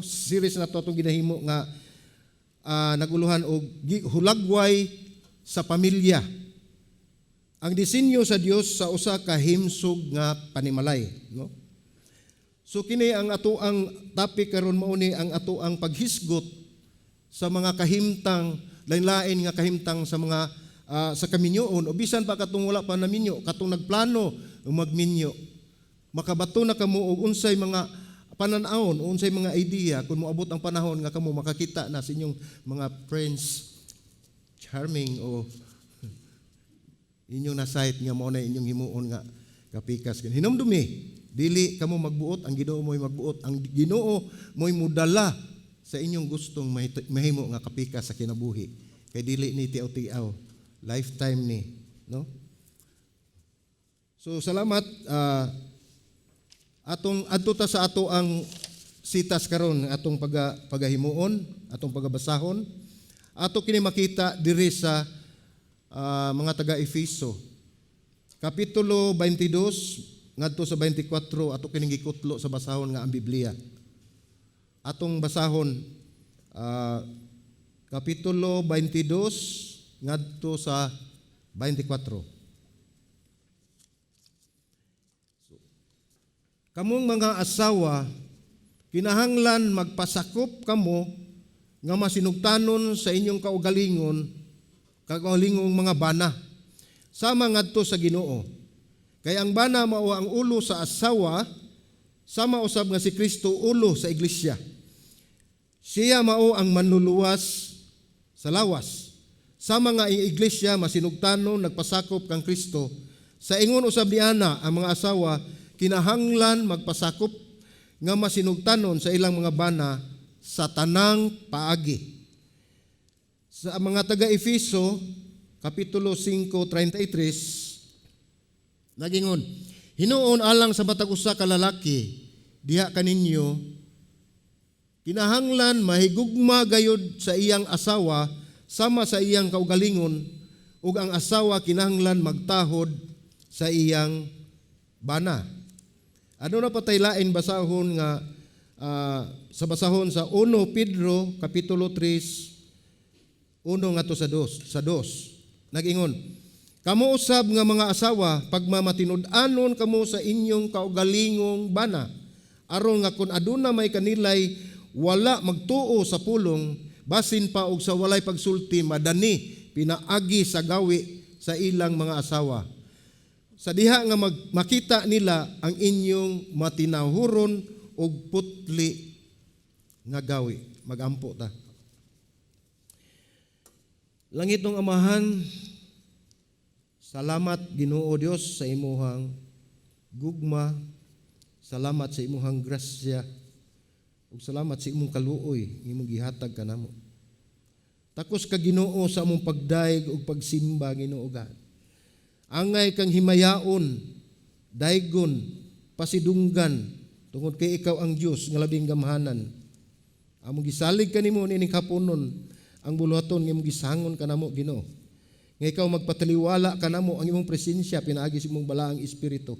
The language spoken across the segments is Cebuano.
No? Series na to atong ginahimo nga naguluhan og hulagway sa pamilya. Ang disenyo sa Dios sa usa ka himsog nga panimalay, no? So kini ang ato ang topic karon, mao ni ang ato ang paghisgot sa mga kahimtang, lain-lain nga kahimtang sa mga sa kaminyoon o bisan pa katong wala pa naminyo, katong nagplano magminyo. Makabato na kamo og unsay mga panan-awon, unsay mga idea kung moabot ang panahon nga kamo makakita na sa inyong mga prince charming o inyong na-sight nga mao na inyong himuon nga kapikas. Hinumdumi, dili kamo magbuot, ang Ginoo mo'y magbuot. Ang Ginoo mo'y mudala sa inyong gustong mahimo nga kapikas sa kinabuhi. Kay dili ni tiaw-tiaw, lifetime ni, no? So salamat, atong adto ta sa ato ang sitas karon, atong pagahimuon, atong pagabasahon. Ato kini makita diri sa mga taga Efeso. Kapitulo 22 ngadto sa 24, ato kining gikutlo sa basahon nga ang Biblia. Atong basahon kapitulo 22 ngadto sa 24. Kamong mga asawa, kinahanglan magpasakop kamo nga masinugtanon sa inyong kaugalingon, kaugalingong mga bana, sama ngadto sa Ginoo. Kay ang bana mao ang ulo sa asawa, sama usab nga si Kristo ulo sa iglesia. Siya mao ang manluluwas sa lawas. Sama nga ang iglesia masinugtanon nagpasakop kang Kristo, sa ingon usab niana ang mga asawa kinahanglan magpasakop nga masinugtanon sa ilang mga bana sa tanang paagi. Sa mga taga-Efeso, Kapitulo 5:33, nagingon, "Hinuon alang sa matag usa ka lalaki diha kaninyo, kinahanglan mahigugma gayud sa iyang asawa sama sa iyang kaugalingon, ug ang asawa kinahanglan magtahod sa iyang bana." Ano na patay lain basahon nga sa basahon sa 1 Pedro kapitulo 3 1 ngadto sa 2. Nagingon, "Kamo usab nga mga asawa, pagmamatinud-anon kamo sa inyong kaugalingong bana, aron nga kun aduna may kanilay wala magtuo sa pulong, basin pa og sa walay pagsulti, madani pinaagi sa gawi sa ilang mga asawa sa diha nga makita nila ang inyong matinahuron og putli nga gawi." Magampo ta. Langitnong Amahan, salamat, Ginoo Dios, sa imuhang gugma, salamat sa imuhang grasya, ug salamat sa imong kaluoy nga imong gihatag kanamo. Takos ka, Ginoo, sa among pagdayeg ug pagsimba, Ginoo God. Angay kang himayaon, daygon, pasidunggan, tungod kay ikaw ang Dios nga labing gamhanan. Among gisalig kanimo niining haponon ang buluhaton nga imong gisangon kanamo, Ginoo. Nga ikaw magpataliwala kanamo ang imong presensya pinaagi sa imong balaang espiritu.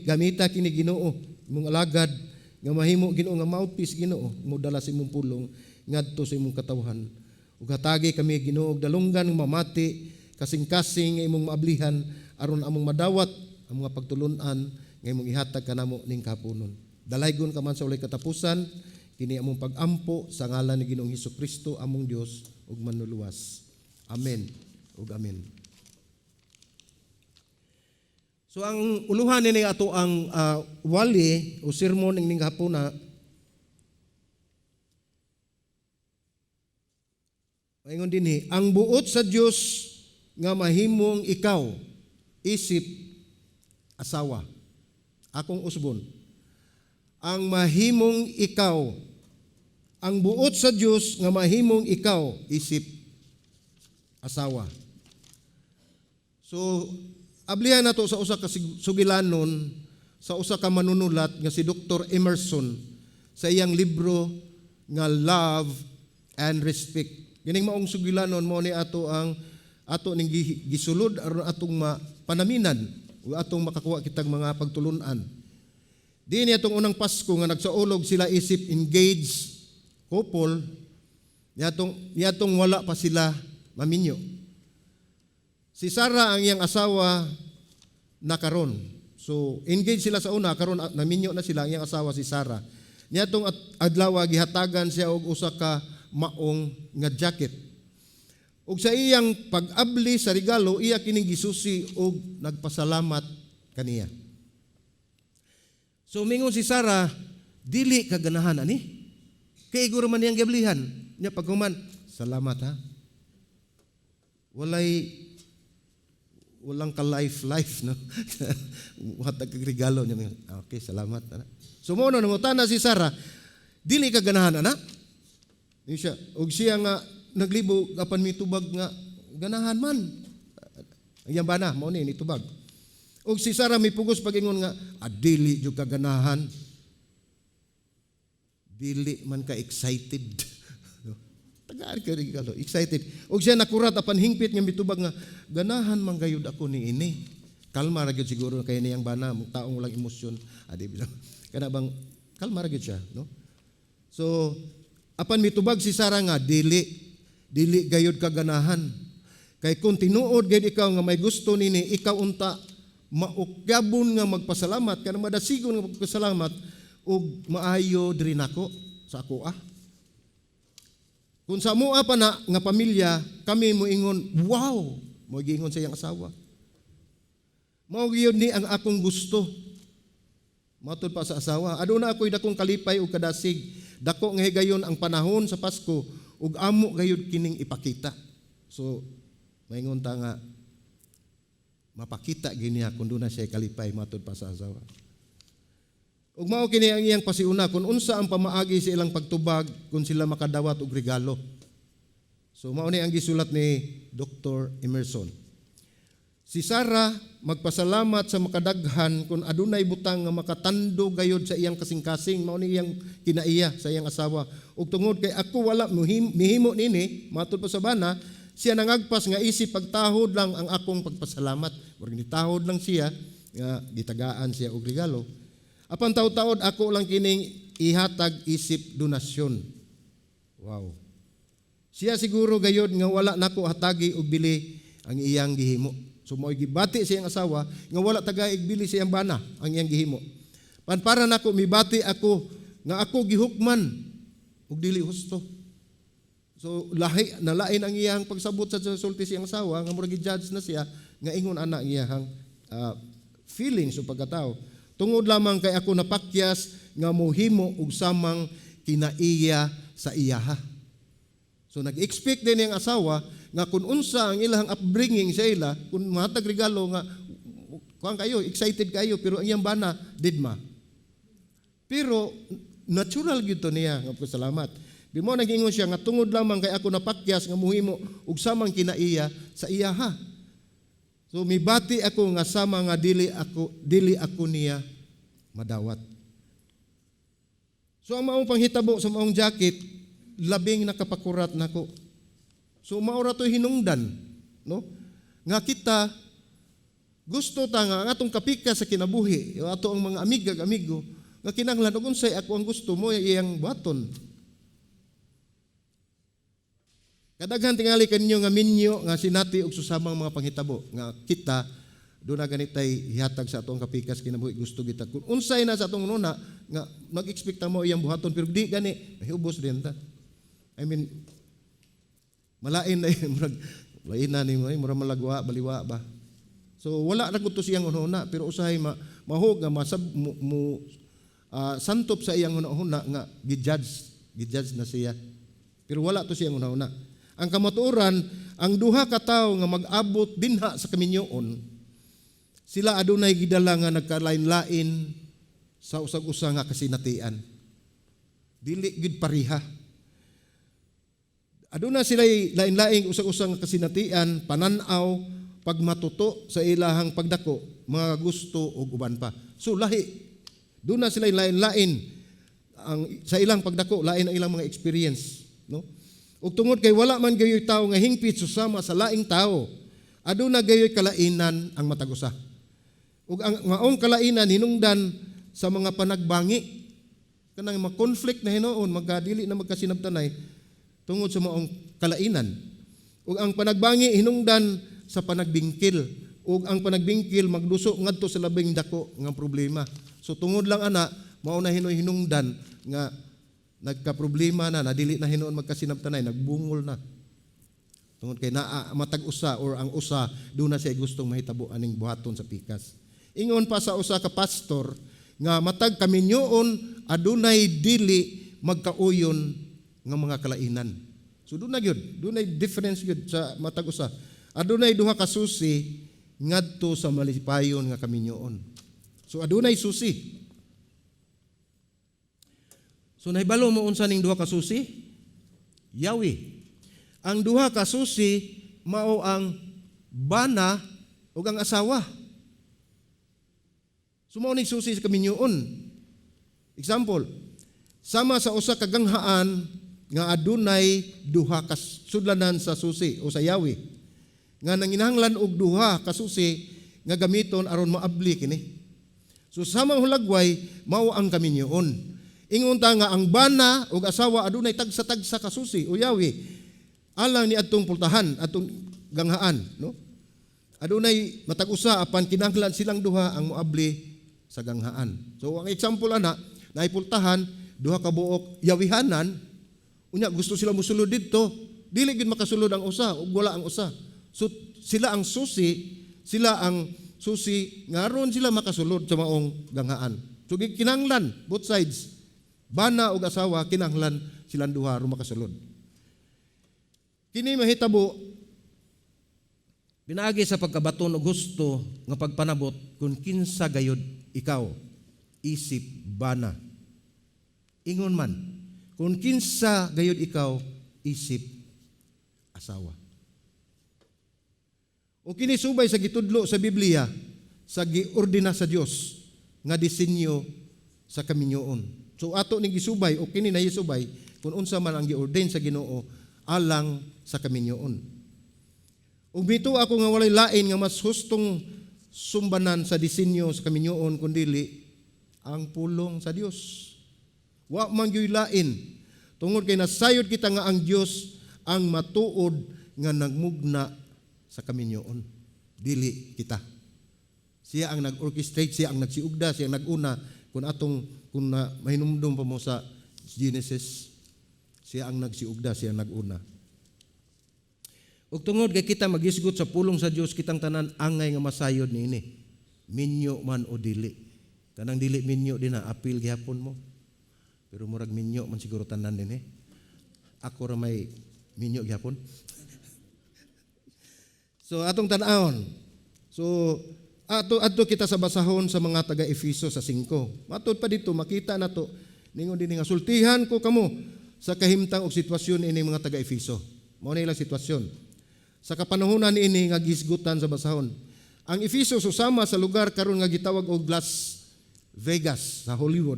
Gamita kini, Ginoo, imong alagad nga mahimo, Ginoo, nga mouthpiece, Ginoo, modala sa imong pulong ngadto sa imong katawhan. Ug hatagi kami, Ginoo, og dalunggan nga mamati, kasing-kasing nga imong maablihan aron among madawat ang mga pagtulun-an nga imong ihatag kanamo ning kahaponon. Dalaygon ka man sa walay katapusan. Kini among pagampo sa ngalan ni Ginoong Hesus Kristo, among Dios ug manluluwas. Amen ug amen. So ang uluhan nini ato ang wali o sermon ning hapuna, maingon dinhi, ang buot sa Dios nga mahimong ikaw isip asawa. Akong usbon. Ang mahimong ikaw, ang buot sa Dios nga mahimong ikaw isip asawa. So ablihan nato sa usa ka sugilanon sa usa ka manunulat nga si Dr. Emerson sa iyang libro nga Love and Respect. Kining maong sugilanon mao ni ato ang ato ning gisulod aron atong mapanaminan ug atong makakuha kitag mga pagtulun-an. Di niya itong unang Pasko nga nagsaulog sila isip engaged couple, niyatong wala pa sila maminyo. Si Sarah, ang iyang asawa na karon. So engaged sila sa una, karon naminyo na sila, ang iyang asawa si Sarah. Niadtong adlaw gihatagan siya og usa ka maong nga jacket. Ug sa iyang pag-abli sa regalo, iya kining gisusi og nagpasalamat kaniya. So mingon si Sarah, "Dili ka ganahan ani? Kay iguro man niyang giablihan." Nya paghuman, "Salamat ha." Walay walang ka life life, no. Hatag kag regalo niya. "Okay, salamat ana." So mo na nangutana si Sarah, "Dili ka ganahan ana?" Ni siya, og siya nga naglibo apan mitubag nga ganahan man. Ang iyang bana mao ni nitubag. Og si Sarah mipugos pag-ingon nga, "Ah, dili jud ka ganahan. Dili man ka excited." Tagaan ka regalo, excited. Og siya nakurat apan hingpit nga mitubag nga ganahan man gayud ako ni ini. Kalma ra gyud siguro kay niyang bana, taong walang emosyon. Adi bilang kana bang kalma ra gyud siya, no? So apan mitubag si Sarah nga dili gayud ka ganahan. Kay kung tinuod gayud ikaw nga may gusto nini, ikaw unta maukyabon nga magpasalamat, kanang madasigon nga magpasalamat ug maayo diri nako sa ako ah. Kung sa mua pa na nga pamilya, kami moingon, "Wow!" Mo giingon sa iyang asawa. "Mao gyud ni ang akong gusto." Matud pa sa asawa, "Aduna ako'y dakong kalipay ug kadasig. Dako nga higayon ang panahon sa Pasko ug amo gayud kining ipakita." So, maingon ta nga mapakita gini kung doon na siya kalipay, matud pa sa asawa. Ug mao kini ang iyang pasiuna kung unsa ang pamaagi sa ilang pagtubag kung sila makadawat og regalo. So mao ni ang gisulat ni Dr. Emerson. Si Sarah magpasalamat sa makadaghan kung adunay butang nga makatando gayod sa iyang kasing-kasing, mao ni iyang kinaiya sa iyang asawa. Ug tungod kay ako wala mihimo nini, matud pa sa bana, siya nangagpas nga isip pagtahod lang ang akong pagpasalamat. Murag nitahod lang siya nga gitagaan siya og regalo. Apan taud-taud ako lang kining ihatag isip donasyon. Wow. Siya siguro gayod nga wala nako hatagi og bili ang iyang gihimo. So mo'y gibati sa iyang asawa nga wala tagaig bili sa iyang bana ang iyang gihimo. Pan para nako mibati ako nga ako gihukman ug dili husto. So lahi nalain ang iyang pagsabot sa sulti sa iyang asawa nga murag gi-judge na siya nga ingon ana ang iyang feelings o pagkatao. Tungod lamang kay ako napakyas nga mohimo og samang kinaiya sa iyaha. So nag-expect din ang asawa nga kung unsa ang ilang upbringing sa ila, kung mahatag regalo nga kuan kayo, excited kayo, pero ang iyang bana didma. Pero natural gyud to niya nga pasalamat. Di mo nagingon siya nga tungod lamang kay ako napakyas nga muhimo og samang kinaiya sa iyaha. So mibati ako nga sama nga dili ako niya madawat. So ang maong panghitabo sa maong jacket labing nakapakurat nako. So mao ra to hinungdan, no? Nga kita gusto ta nga ang atong kapika sa kinabuhi, yung ato ang mga amiga amigo nga kinahanglan og unsay ako ang gusto mo iyang buhaton. Kadaghan tingali kanyo nga minyo nga sinati og susamang mga panghitabo nga kita doon na ganitay hihatag sa atong kapikas kinabuhi, gusto kita kung unsay na sa atong nuna nga mag-expect mo iyang buhaton, pero di gani mahubos din ta. I mean, malain na yun, murag lain na nimo eh, murag malagwa baliwa ba. So wala ra gud to siyang hunahuna, pero usahay ma mahog nga masab mo, santop sa iyang hunahuna nga gi-judge na siya. Pero wala to siyang hunahuna. Ang kamatuoran, ang duha ka tawo nga mag-abot dinha sa kaminyoon, sila adunay gidala nga nagkalain-lain sa usag-usa nga kasinatian. Dili gid pareha. Aduna sila lain-laing usag-usa nga kasinatian, panan-aw, pagmatuto sa ilahang pagdako, mga gusto ug uban pa. So lahi. Duna sila lain-lain ang sa ilang pagdako, lain ang ilang mga experience, no? Ug tungod kay wala man gayoy tawo nga hingpit susama sa laing tawo, aduna gayoy kalainan ang matag usa. Ug ang maong kalainan hinungdan sa mga panagbangi. Kanang ma-conflict na hinuon, magkadili na magkasinabtanay tungod sa maong kalainan. Ug ang panagbangi hinungdan sa panagbingkil, ug ang panagbingkil magduso ngadto sa labing dako nga problema. So tungod lang ana, mao na hinuoy hinungdan nga nagka-problema na, nadili na hinuon magkasinabtanay, nagbungol na. Tungod kay naa matag usa or ang usa duna siya gustong mahitabo aning buhaton sa pikas. Ingon pa sa usa ka pastor nga matag kaminyoon adunay dili magkauyon nga mga kalainan. So doon na gyud, dunay difference gyud sa matag usa. Adunay duha ka susi ngadto sa malipayon nga kaminyoon. So adunay susi. So nahibalo mo unsa ning duha ka susi? Yawi. Ang duha ka susi mao ang bana ug ang asawa. So mao ni susi sa kaminyoon. Example, sama sa usa ka ganghaan nga adunay duha ka sudlanan sa susi o sa yawi, nga nanginahanglan og duha ka susi nga gamiton aron maabli kini. So samang hulagway, mao ang kaminyoon. Ingon ta nga ang bana ug asawa adunay tagsa-tagsa ka susi o yawi alang ni adtong pultahan, atong ganghaan, no? Adunay matag usa, apan kinahanglan silang duha ang moabli sa ganghaan. So ang example ana, naay pultahan, duha ka buok yawihanan, unya gusto sila mosulod didto, dili gyud makasulod ang usa ug wala ang usa. So sila ang susi nga aron sila makasulod sa maong ganghaan. So kinahanglan both sides. Bana ug asawa, kinahanglan silang duha aron makasulod. Kini mahitabo pinaagi sa pagkabaton og husto nga pagpanabot kung kinsa gayud ikaw isip bana. Ingon man, kung kinsa gayud ikaw isip asawa. O kini subay sa gitudlo sa Biblia, sa giordina sa Dios nga disenyo sa kaminyoon. So ato ning gisubay o kini nahisubay kung unsa man ang giordain sa Ginoo alang sa kaminyoon. Ug mituo ako nga walay lain nga mas hustong sumbanan sa disenyo sa kaminyoon kundili ang pulong sa Dios. Wa man gyuy lain, tungod kay nasayod kita nga ang Dios ang matuod nga nagmugna sa kaminyoon. Dili kita. Siya ang nag-orchestrate, siya ang nagsiugda, siya ang nag-una. Kung na, mahinumdum pa mo sa Genesis, siya ang nagsiugda, siya ang nag-una. Ug tungod kay kita magisgot sa pulong sa Dios, kitang tanan angay nga masayod niini. Minyo man o dili. Kanang dili minyo din na apil gihapon mo. Pero murag minyo man siguro tanan din eh. Ako ra may minyo gihapon. So atong tan-awon. So ato adto kita sa basahon sa mga taga Efeso sa 5. Matud pa dito, makita nato ningon dinhi nga sultihan ko kamo sa kahimtang og sitwasyon ini mga taga Efeso. Mao na ilang sitwasyon. Sa kapanahonan niini nga gisgutan sa basahon. Ang Efeso susama sa lugar karon nga gitawag og Las Vegas sa Hollywood.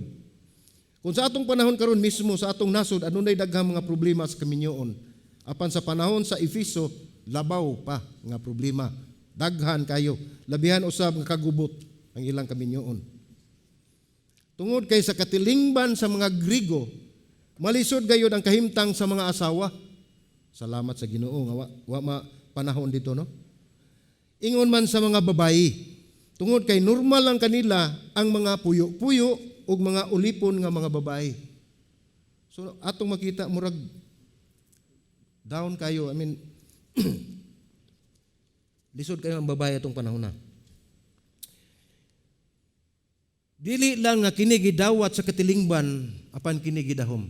Kung sa atong panahon karon mismo sa atong nasod adunay daghang mga problema sa kaminyoon. Apan sa panahon sa Efeso, labaw pa nga problema. Daghan kayo. Labihan usab nga kagubot ang ilang kaminyoon. Tungod kay sa katilingban sa mga Grigo, malisod gayud ang kahimtang sa mga asawa. Salamat sa Ginoo nga wa ma panahon dito, no. Ingon man sa mga babayi, tungod kay normal lang kanila ang mga puyo-puyo ug mga ulipon nga mga babae. So atong makita, murag down kayo, I mean, lisod kayo ang babae atong panahon na. Dili lang nga kini gidawat sa katilingban, apan kini gidahom.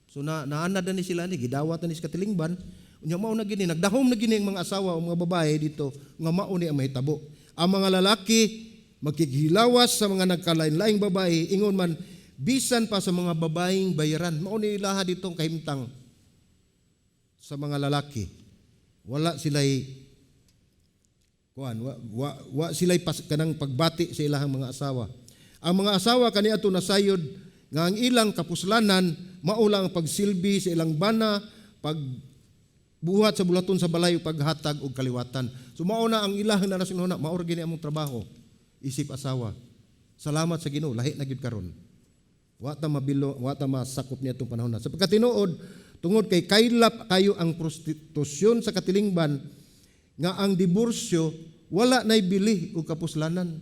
So na naanad na ni sila ni gidawat na ni sa katilingban. Unya mao na gini, nagdahom na gini ang mga asawa o mga babae dito nga mao ni ang mahitabo. Ang mga lalaki magkighilawas sa mga nagkalain-laing babae, ingon man bisan pa sa mga babaeng bayaran. Mao ni ilaha ditong kahimtang sa mga lalaki. Wala sila'y kuan, wa sila'y pas, kanang pagbati sa ilahang mga asawa. Ang mga asawa kaniadto nasayod nga ang ilang kapuslanan mao lang ang pagsilbi sa ilang bana, pag buhat sa bulaton sa balay, paghatag og kaliwatan. So mao na ang ilahang narasyon na mao ra gini among trabaho isip asawa. Salamat sa Ginoo, lahi na gyud karon. Wa ta mabilo, wa ta masakop niya itong panahon na. Sa pagkatinuod, tungod kay kaylap kayo ang prostitusyon sa katilingban nga ang diborsyo wala na'y bili o kapuslanan.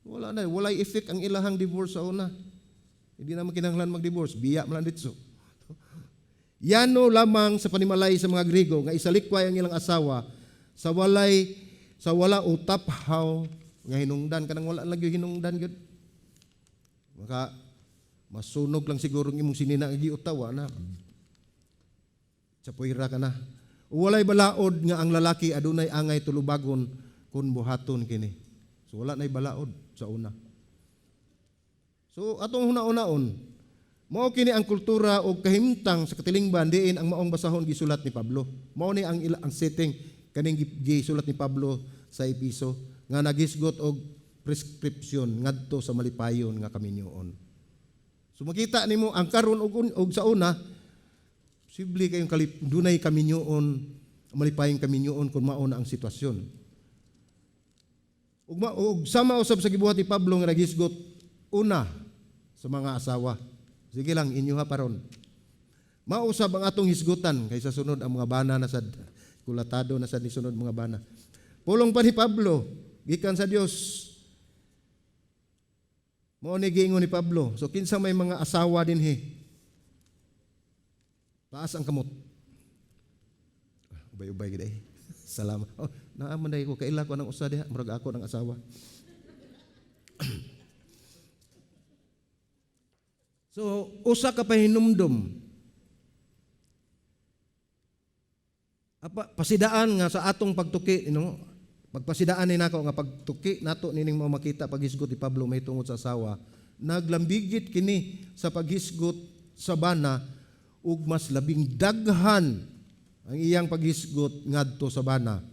Wala na, walay effect ang ilahang divorce sa una. Hindi na kinahanglan mag-divorce, biya man lang ditso. Yano lamang sa panimalay sa mga Griego nga isalikway ang ilang asawa sa wala o taphaw nga hinungdan, kanang wala lagi hinungdan gyud. Maka masunog lang siguro ang imong sinina nga giutawa na. Sa puwira ka na. Walay balaod nga ang lalaki adunay angay tulubagon kung buhaton kini. So wala na'y balaod sa una. So atong huna-unaon, mao kini ang kultura o kahimtang sa katilingban diin ang maong basahon gisulat ni Pablo. Mao ni ang setting kaning gisulat ni Pablo sa Episo nga nagisgot og prescription ngadto sa malipayon nga kaminyoon. So makita nimo ang karon og sa una, posible kayong dunay kaminyoon, malipayong kaminyoon kung mao na ang sitwasyon. Ug sama usab sa gibuhat ni Pablo nga nagisgot una sa mga asawa. Sige lang, inyo ha paron. Mausab ang atong hisgutan kaysa sunod ang mga bana na sad kulatado na sad ni sunod mga bana. Pulong pa ni Pablo gikan sa Dios. Mao ni giingon ni Pablo. So kinsa may mga asawa dinhi? Taas ang kamot. Ubay-ubay gid eh. Salamat. Oh, naa man ko kaila ko ng usa diha, murag ako ng asawa. So, usa ka pahinumdom. Apa pasidaan nga sa atong pagtuki, pagpasidaan ni nako nga pagtuki nato nining mao makita paghisgot ni Pablo mahitungod sa asawa, naglambigit kini sa paghisgot sa bana ug mas labing daghan ang iyang paghisgot ngadto sa bana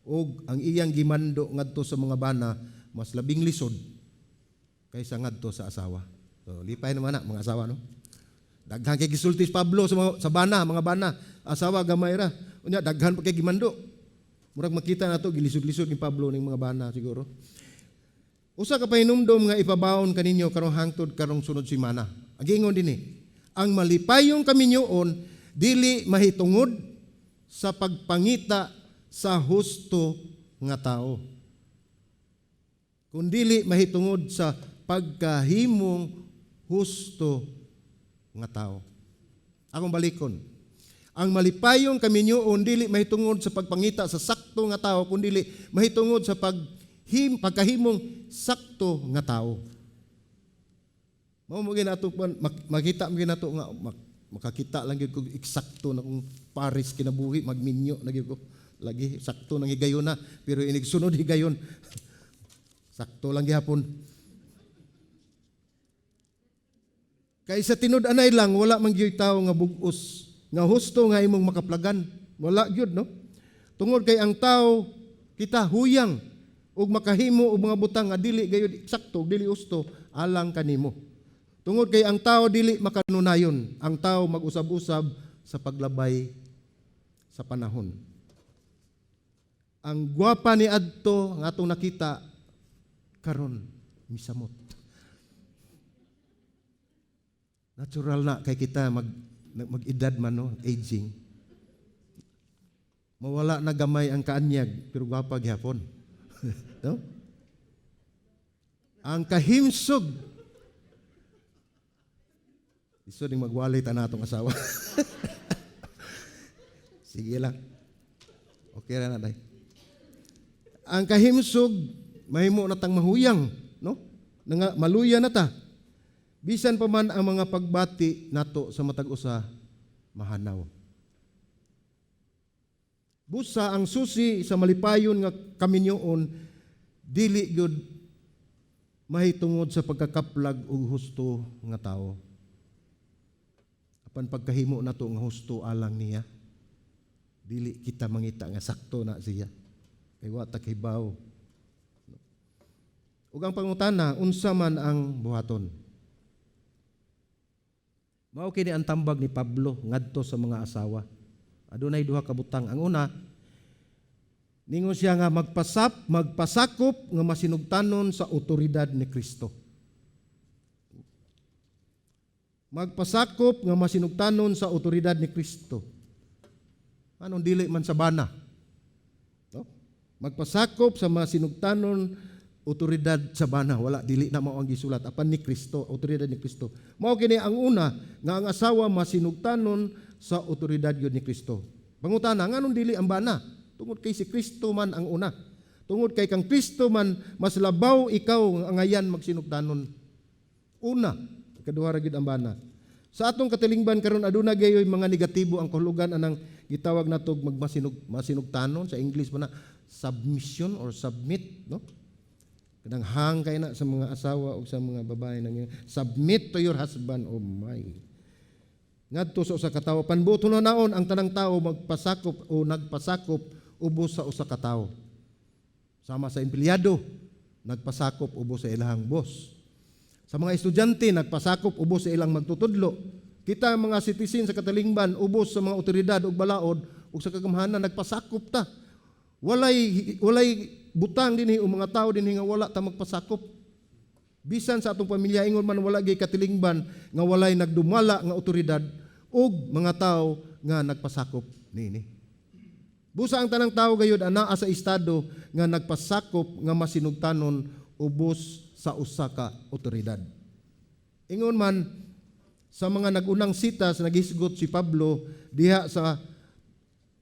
ug ang iyang gimando ngadto sa mga bana mas labing lisod kaysa ngadto sa asawa. So lipay naman na mga asawa, no. Daghan kay gisulti si Pablo sa mga, sa bana, mga bana, asawa gamay ra. Unya daghan pa kay gimando. Murag makita nato gilisod-lisod ni Pablo ning mga bana siguro. Usa ka pahinumdom nga ipabaon kaninyo karong hangtod karong sunod semana. Ang giingon dinhi, ang malipayong kaminyoon dili mahitungod sa pagpangita sa husto nga tao, kundili mahitungod sa pagkahimong husto nga tao. Akong balikon. Ang malipayong kaminyoon dili mahitungod sa pagpangita sa sakto nga tao, kundili mahitungod sa pagkahimong sakto nga tao. Mao mo ginato makita mo ginato nga makakita lang gyud kog eksakto na kung pares kinabuhi magminyo na gyud ko. Lagi sakto nang higayon na, pero inig sunod higayon sakto lang gihapon. Kay sa tinud-anay lang wala man gyud tawo nga bug-os nga husto nga imong makaplagan. Wala gyud, no? Tungod kay ang tao kita huyang ug makahimo og mga butang nga dili gayud eksakto, dili husto alang kanimo. Tungod kay ang tao dili makanunayon, ang tao mag-usab-usab sa paglabay sa panahon. Ang gwapa ni adto nga atong nakita karon misamot. Natural na kay kita mag-edad man, no, aging. Mawala na gamay ang kaanyag pero gwapa gihapon. No? Ang kahimsog. Iso ding magwalay ta natong asawa. Sige lang. Okay ra na day. Ang kahimsog mahimo na tang mahuyang, no? Nga maluya na ta. Bisan pa man ang mga pagbati nato sa matag usa mahanaw. Busa ang susi sa malipayon nga kaminyoon dili gyud mahitungod sa pagkakaplag og husto nga tawo. Apan pagkahimo nato nga husto alang niya, dili kita mangita nga sakto na siya. Kay wa ta kahibaw. Ug ang pangutana, unsa man ang buhaton? Mao kini ang tambag ni Pablo ngadto sa mga asawa. Adunay duha ka butang. Ang una, Ningon siya nga magpasakop nga masinugtanon sa otoridad ni Kristo. Magpasakop nga masinugtanon sa otoridad ni Kristo. Anong dili man sa bana? No? Magpasakop sa masinugtanon otoridad sa bana, wala, dili na mao ang gisulat apan ni Kristo, otoridad ni Kristo. Mao kini ang una nga ang asawa masinugtanon sa otoridad gyud ni Kristo. Pangutana, nganong dili ang bana? Tungod kay si Kristo man ang una. Tungod kay kang Kristo man mas labaw ikaw ang angayan magsinugtanon. Una, kaduha ra gyud ang bana. Sa atong katilingban karon, aduna gayoy mga negatibo ang kahulugan anang gitawag natog magmasinug masinugtanon, sa English man na submission or submit, no? Kanang hang kay na sa mga asawa o sa mga babae nang submit to your husband. Oh my. Ngadto sa usa ka tawo, panbuto na naon ang tanang tao magpasakop o nagpasakop ubos sa usa ka tawo. Sama sa empleyado, nagpasakop ubos sa ilahang boss. Sa mga estudyante, nagpasakop ubos sa ilang magtutudlo. Kita mga citizen sa katalingban, ubos sa mga otoridad ug balaod ug sa kagamhanan, nagpasakop ta. Walay butang dinhi o mga tao dinhi nga wala ta magpasakop. Bisan sa atong pamilya, ingon man wala gyud katilingban nga walay nagdumala nga otoridad ug mga tao nga nagpasakop niini. Busa ang tanang tao gayud anaa sa estado nga nagpasakop nga masinugtanon ubos sa usa ka otoridad. Ingon man sa mga nagunang sitas, naghisgot si Pablo diha sa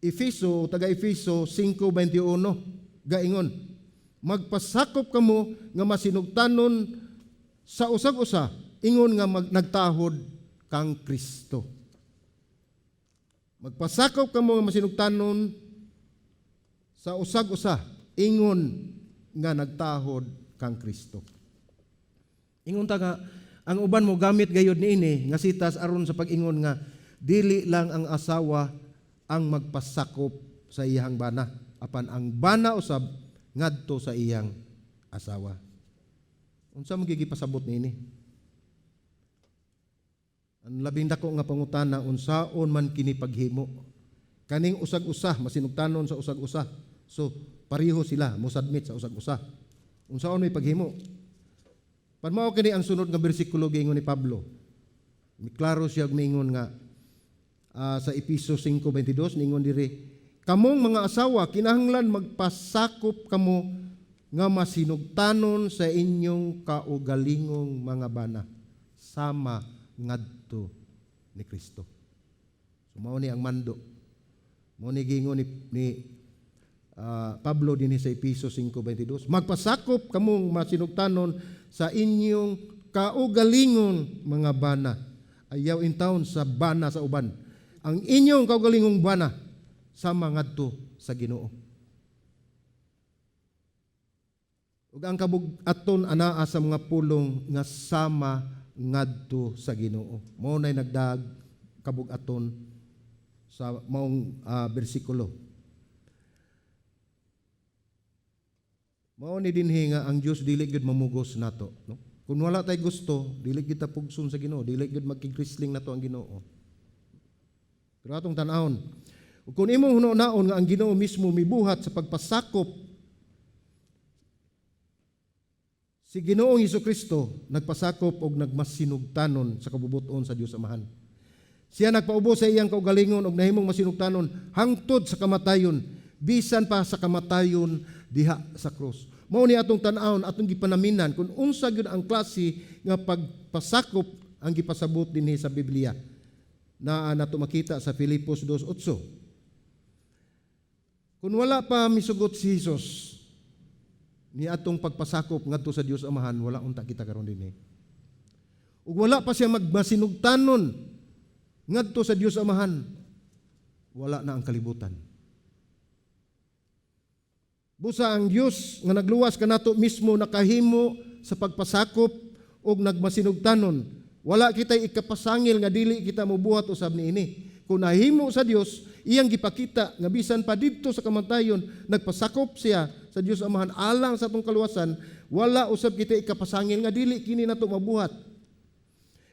Efeso, taga Efeso 5:21, gaingon, "Magpasakop kamo nga masinugtanon sa usag-usa ingon nga nagtahod kang Kristo." Magpasakop kamo nga masinugtanon sa usag-usa ingon nga nagtahod kang Kristo. Ingon ta nga ang uban mo gamit gayud niini nga sitas aron sa pag-ingon nga dili lang ang asawa ang magpasakop sa iyang bana, apan ang bana usab ngadto sa iyang asawa. Unsa man gipasabot niini? Ang labing dako nga pangutana, unsaon man kini paghimo? Kaning usag-usa, masinugtanon sa usag-usa. So pareho sila mo submit sa usag-usa. Unsaon may paghimo? Pan mao kini ang sunod nga bersikulo, giingon ni Pablo. Klaro siya miingon nga sa Efeso 5:22, ningon diri, "Kamong mga asawa, kinahanglan magpasakop kamo nga masinugtanon sa inyong kaugalingong mga bana sama ngadto ni Kristo." So mao ni ang mando. Mao ni giingon ni Pablo dinhi sa Efeso 5:22. Magpasakop kamong masinugtanon sa inyong kaugalingong mga bana. Ayaw intawon sa bana sa uban. Ang inyong kaugalingong bana sama ngadto sa Ginoo. Ug ang kabug-aton anaa sa mga pulong nga sama ngadto sa Ginoo. Mao nay nagdag kabug-aton sa maong bersikulo. Mao ni dinhi nga ang Dios dili gyud mamugos nato, no? Kung wala tay gusto, dili gyud ta pugson sa Ginoo, dili gyud magkigrisling nato ang Ginoo. Pero atong tan-awon, ug kung imong hunaon nga ang Ginoo mismo mibuhat sa pagpasakop, si Ginoong Hesus Kristo nagpasakop og nagmasinugtanon sa kabubuton sa Dios Amahan. Siya nagpaubos sa iyang kaugalingon og nahimong masinugtanon hangtod sa kamatayon, bisan pa sa kamatayon diha sa krus. Mao ni atong tan-awon, atong gipanaminan kung unsa gyud ang klase nga pagpasakop ang gipasabot dinhi sa Biblia. Naa nato makita sa Filipos 2:8. Kung wala pa misugot si Jesus ni atong pagpasakop ngadto sa Dios Amahan, wala unta kita karon dinhi. Ug wala pa siya magmasinugtanon ngadto sa Dios Amahan, wala na ang kalibutan. Busa ang Dios nga nagluwas kanato mismo nakahimo sa pagpasakop og nagmasinugtanon. Wala kita'y ikapasangil nga dili kita mobuhat usab niini. Kung nahimo sa Dios, iyang gipakita nga bisan pa didto sa kamatayon nagpasakop siya sa Dios Amahan alang sa atong kaluwasan, wala usab kita ikapasangil nga dili kini nato mabuhat.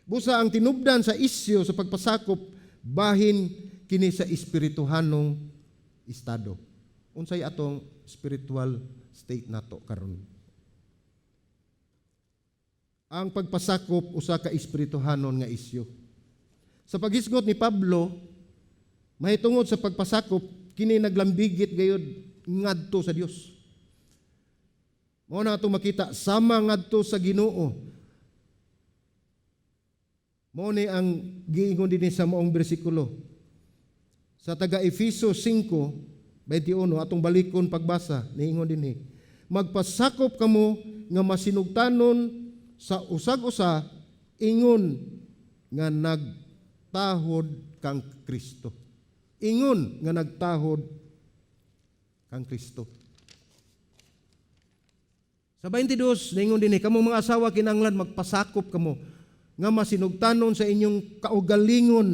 Busa ang tinubdan sa isyu sa pagpasakop bahin kini sa espirituhanong estado. Unsay atong spiritual state nato karon? Ang pagpasakop usa ka espirituhanon nga isyu. Sa paghisgot ni Pablo, mahitungod sa pagpasakop, kini naglambigit gayud ngadto sa Dios. Mao na atong makita sama ngadto sa Ginoo. Mao ni ang giingon dinhi sa maong bersikulo. Sa taga Efeso 5:21, atong balikon pagbasa, niingon dinhi. "Magpasakop kamo nga masinugtanon sa usag-usa ingon nga nagtahod kang Kristo." Ingon nga nagtahod kang Kristo. Sa 22, ningon dinhi, "Kamo mga asawa, kinanglan magpasakop kamo nga masinugtanon sa inyong kaugalingon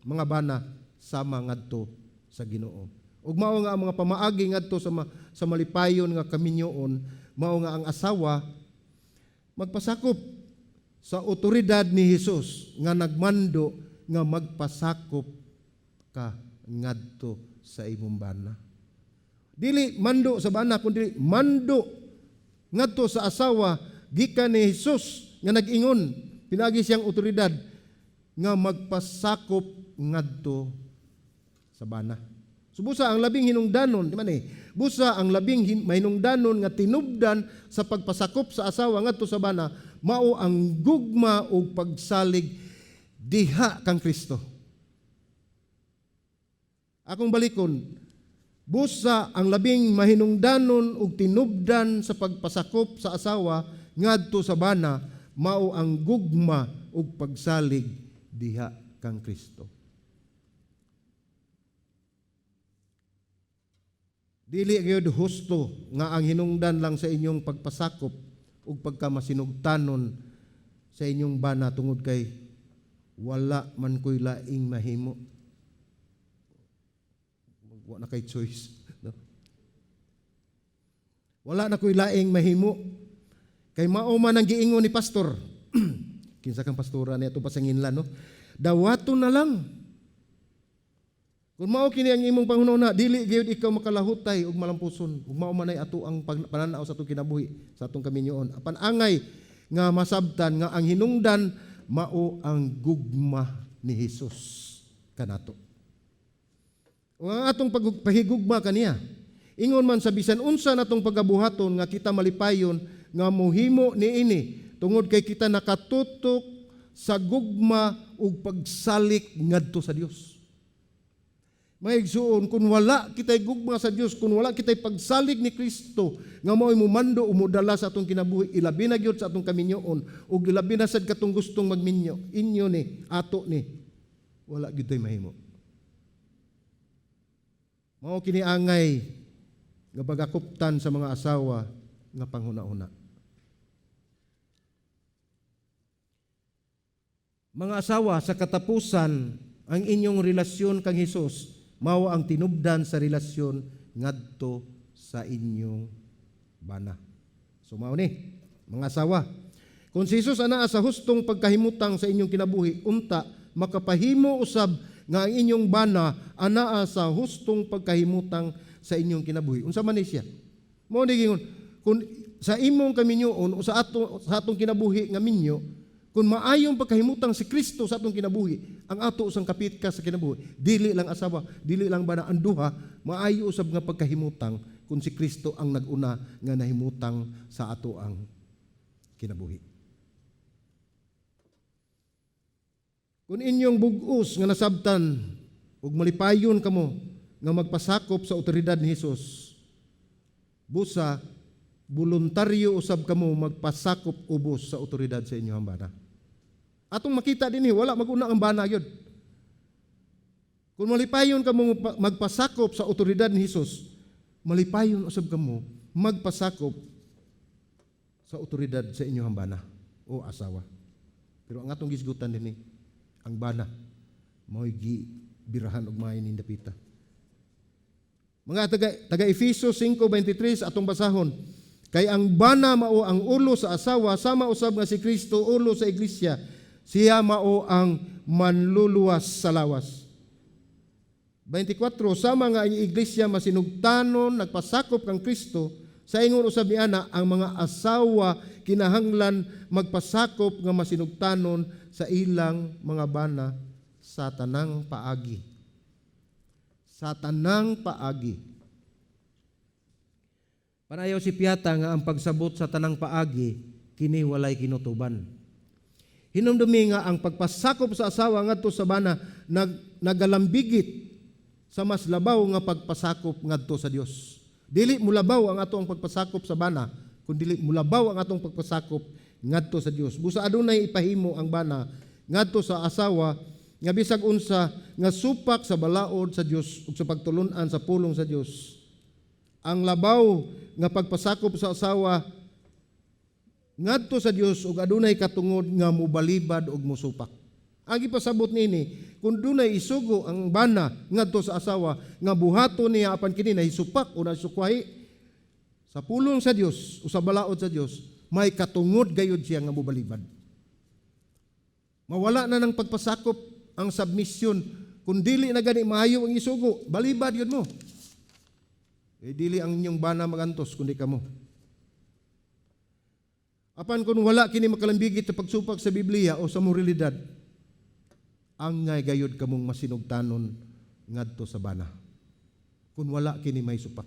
mga bana sama ngadto sa Ginoo." Ug mao nga ang mga pamaagi ngadto sa malipayon nga kaminyoon, mao nga ang asawa magpasakop sa otoridad ni Hesus nga nagmando nga magpasakop ka ngadto sa imong bana. Dili mando sa bana, kundi mando ngadto sa asawa gikan ni Hesus nga nag-ingon pinagi siyang otoridad nga magpasakop ngadto sa bana. So busa ang labing hinungdanon, di man eh, busa ang labing mahinungdanon nga tinubdan sa pagpasakop sa asawa ngadto sa bana mao ang gugma ug pagsalig diha kang Kristo. Akong balikon, busa ang labing mahinungdanon ug tinubdan sa pagpasakop sa asawa ngadto sa bana mao ang gugma ug pagsalig diha kang Kristo. Dili gyud husto nga ang hinungdan lang sa inyong pagpasakop ug pagkamasinugtanon sa inyong bana tungod kay wala man ko'y laing mahimo. Wa na kay choice. No? Wala na ko'y laing mahimo. Kay mao man ang giingon ni pastor. Kinsa kang pastora niya ito pa sa nginlan, no? Dawato na lang. Kung mao kini ang imong panghuna, dili gyud ikaw makalahutay ug malampuson. Ug mao man ay ato ang pananaw sa atong kinabuhi, sa atong kaminyoon. Apan angay nga masabtan nga ang hinungdan mao ang gugma ni Hesus kanato. O ang atong pahigugma kaniya. Ingon man sa bisan unsa natong pagabuhaton nga kita malipayon nga mohimo niini tungod kay kita nakatutok sa gugma ug pagsalik ngadto sa Dios. Mga igsuon, kung wala kita'y gugma sa Dios, kung wala kita'y pagsalig ni Kristo nga mao'y mumando o modala sa atong kinabuhi, ilabi na gyud sa atong kaminyoon ug ilabi na sad katong gustong magminyo, inyo ni, ato ni, wala gyud tay mahimo. Mao kini angay nga pagakuptan sa mga asawa nga panghuna-huna. Mga asawa, sa katapusan, ang inyong relasyon kang Hesus mao ang tinubdan sa relasyon ngadto sa inyong bana. So mao ni, mga asawa, kung si Hesus anaa sa hustong pagkahimutang sa inyong kinabuhi, unta makapahimo usab nga ang inyong bana anaa sa hustong pagkahimutang sa inyong kinabuhi. Unsa man ni siya? Mao ni gingon, kung sa imong kaminyoon o sa atong kinabuhi nga minyo, kung maayong pagkahimutang si Kristo sa atong kinabuhi, ang ato usang kapit ka sa kinabuhi, dili lang asawa, dili lang bana, ang duha, maayo usab nga pagkahimutang kung si Kristo ang naguna nga nahimutang sa ato ang kinabuhi. Kung inyong bug-os nga nasabtan ug malipayon kamo nga magpasakop sa otoridad ni Hesus, busa voluntaryo usab kamo magpasakop ubos sa otoridad sa inyong bana. Atong makita dinhi, wala maguna ang bana gyud. Kung malipayon kamo magpasakop sa otoridad ni Hesus, malipayon usab kamo magpasakop sa otoridad sa inyong bana o asawa. Pero ang atong gisgutan dinhi, ang bana mao'y gibirahan og maayo ning dapita. Mga taga Efeso 5:23 atong basahon, kay ang bana mao ang ulo sa asawa, sama usab nga si Kristo ulo sa iglesia, siya mao ang manluluwas sa lawas. 24, sama nga ang iglesia masinugtanon nagpasakop kang Kristo, sa ingon usab niana ang mga asawa kinahanglan magpasakop nga masinugtanon sa ilang mga bana sa tanang paagi. Sa tanang paagi. Panayaw si Piata nga ang pagsabot sa tanang paagi kini walay kinutuban. Hinumdumi nga ang pagpasakop sa asawa ngadto sa bana nagalambigit sa mas labaw nga pagpasakop ngadto sa Dios. Dili mulabaw ang atong pagpasakop sa bana, kun dili mulabaw ang atong pagpasakop ngadto sa Dios. Busa adunay ipahimo ang bana ngadto sa asawa nga bisag unsa nga supak sa balaod sa Dios ug sa pagtulun-an sa pulong sa Dios. Ang labaw nga pagpasakop sa asawa ngadto sa Dios ug adunay katungod nga mobalibad ug mosupak. Ang gipasabot niini, kung dunay isugo ang bana ngadto sa asawa nga buhaton niya apan kini nahisupak o nasukwahi sa pulong sa Dios o sa balaod sa Dios, may katungod gayud siya nga mobalibad. Mawala na ng pagpasakop ang submission. Kung dili na gani maayo ang isugo, balibad yun mo. Eh, dili ang inyong bana magantos, kundi kamo. Apan kung wala kini makalambigit sa pagsupak sa Biblia o sa moralidad, angay gayud kamong masinugtanon ngadto sa bana. Kung wala kini may supak.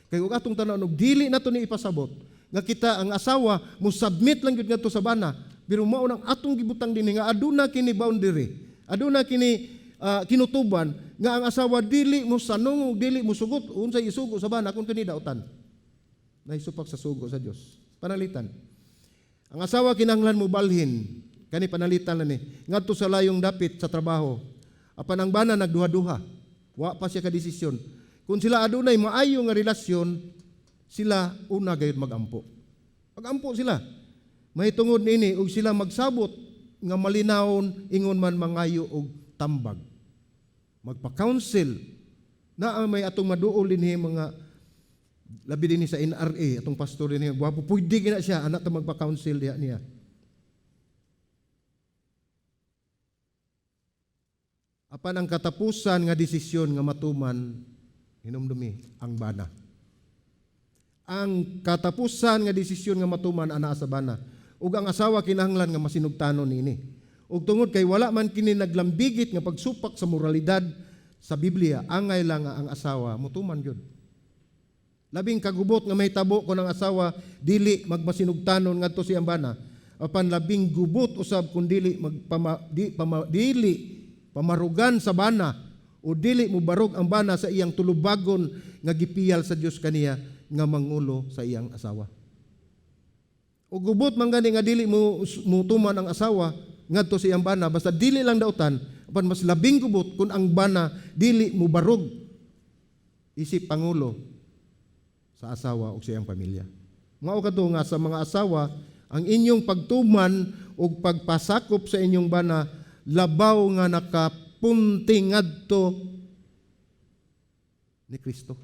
Kay ug atong tan-awon og dili nato ni ipasabot nga kita ang asawa mo submit lang gyud ngadto sa bana, pero mao nang atong gibutang dinhi nga aduna kini boundary, aduna kini kinutuban nga ang asawa dili mo sanong ug dili mo sugot unsay isugo sa bana kung kini dautan. Naisupak sa sugo sa Dios. Panalitan. Ang asawa kinahanglan mo balhin kani, panalitan na ni ngadto sa layong dapit sa trabaho. Apan ang bana nagduha-duha. Wa pa siya ka desisyon. Kung sila adunay maayo nga relasyon, sila una gayud magampo. Magampo sila. May tungod niini ug sila magsabot nga malinawon ingon man mangayo og tambag. Magpa-counsel na ang may atong maduol dinhi, mga labi dinhi sa NRA, atong pastor dinhi, gwapo, pwede gina siya anak ta magpa-counsel diha niya. Apan ang katapusan nga desisyon nga matuman, hinumdumi, ang bana. Ang katapusan nga desisyon nga matuman anaa sa bana. Ug ang asawa kinahanglan nga masinugtanon niini. Ug tungod kay wala man kini naglambigit nga pagsupak sa moralidad sa Biblia, angay lang nga ang asawa mutuman gyud. Labing kagubot nga mahitabo kon ang asawa dili magmasinugtanon ngadto siyang bana. Apan labing gubot usab kung dili magpama, di, pama, dili pamarugan sa bana o dili mobarog ang bana sa iyang tulubagon nga gipiyal sa Dios kaniya nga mangulo sa iyang asawa. O gubot man gani nga dili mo mutuman ang asawa ngadto sa iyang bana, basta dili lang dautan, apan mas labing gubot kung ang bana dili mobarog isip pangulo sa asawa o sa iyang pamilya. Mao kadto nga sa mga asawa, ang inyong pagtuman ug pagpasakop sa inyong bana labaw nga nakapunti ngadto ni Kristo.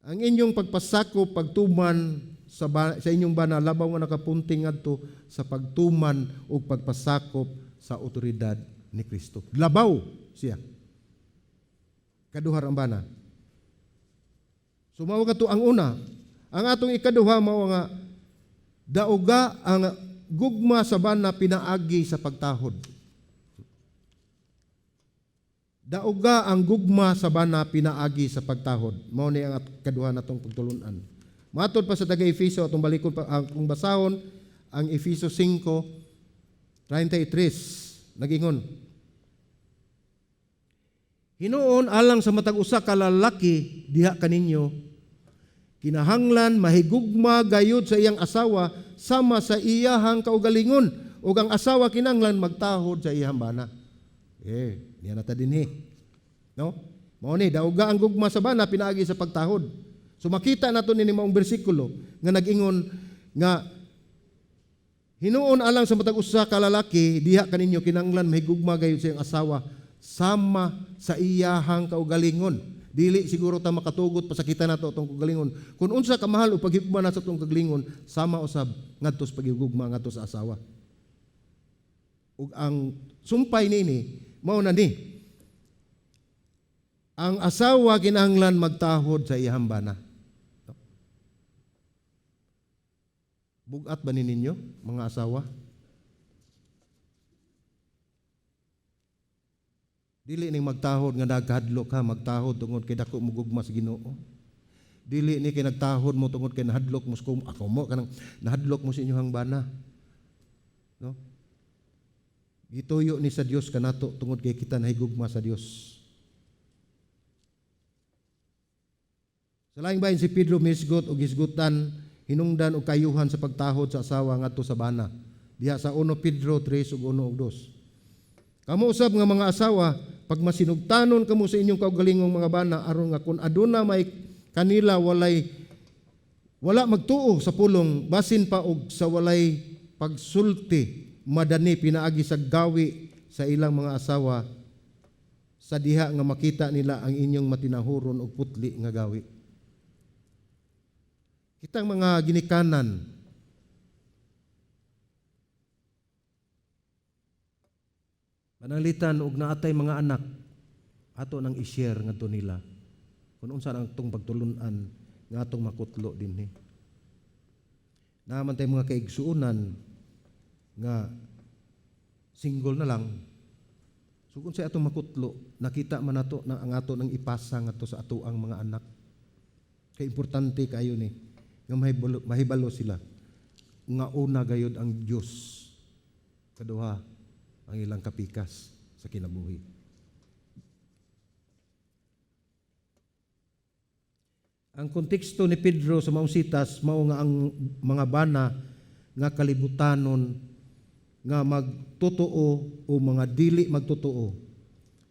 Ang inyong pagpasakop, pagtuman sa inyong bana labaw nga nakapunti ngadto sa pagtuman ug pagpasakop sa otoridad ni Kristo. Labaw siya. Kaduha ang bana. So mao kadto ang una. Ang atong ikaduha mao nga dauga ang gugma sa bana pinaagi sa pagtahod. Dauga ang gugma sa bana pinaagi sa pagtahod. Mao ni ang kaduha natong pagtulunan. Matod pa sa taga Efeso, atong balikon pa ang kung basahon ang Efeso 5:33 nagingon. Hinuon alang sa matag usa ka lalaki diha kaninyo kinahanglan mahigugma gayud sa iyang asawa sama sa iyahang kaugalingon, ug ang asawa kinahanglan magtahod sa iyang bana. Niya na ta dinhi. No? Mao ni dauga ang gugma sa bana pinaagi sa pagtahod. So makita nato nini maong bersikulo nga nag-ingon nga hinuon alang sa matag usa ka lalaki diha kaninyo kinahanglan mahigugma gayud sa iyang asawa sama sa iyahang kaugalingon. Dili siguro ta makatugot pasakita nato atong kaugalingon. Kung unsa ka mahal o paghigugma na sa atong kaugalingon, sama usab ngadto sa paghigugma ngadto sa asawa. Ug ang sumpay niini Mao na ni. Ang asawa kinahanglan magtahod sa iyang bana. No? Bugat ba ni ninyo, mga asawa? Dili ning magtahod nga nagkahadlok ha, magtahod tungod kay dako mo gugma sa Ginoo. Dili ni kay nagtahod mo tungod kay nahadlok mo sa ako mo kanang nahadlok mo sa inyong bana. No? Gituyo ni sa Dios kanato tungod kay kita nahigugma sa Dios. Sa laing bahin si Pedro misgot og hisgutan hinungdan og kayuhan sa pagtahod sa asawa ngadto sa bana. Diha sa 1 Pedro 3 ug 1 ug 2. Kamo usab nga mga asawa, pag masinugtanon kamo sa inyong kaugalingong mga bana aron nga kun aduna may kanila wala magtuo sa pulong basin pa og sa walay pagsulti madani pinaagi sa gawi sa ilang mga asawa sa diha nga makita nila ang inyong matinahuron og putli nga gawi. Kitang mga ginikanan, pananglitan og naatay mga anak, ato nang i-share ngadto nila kung unsa ang atong pagtulun-an nga atong makutlo dinhi. Naa man tay mga kaigsuonan nga single na lang. So kung sa atong makutlo, nakita man nato na ang ato nang ipasa ngadto sa ato ang mga anak. Kay importante kayo ni nga mahibalo sila nga una gayud ang Dios, kaduha ang ilang kapikas sa kinabuhi. Ang konteksto ni Pedro sa maong sitas mao nga ang mga bana nga kalibutanon nga magtotoo o mga dili magtotoo.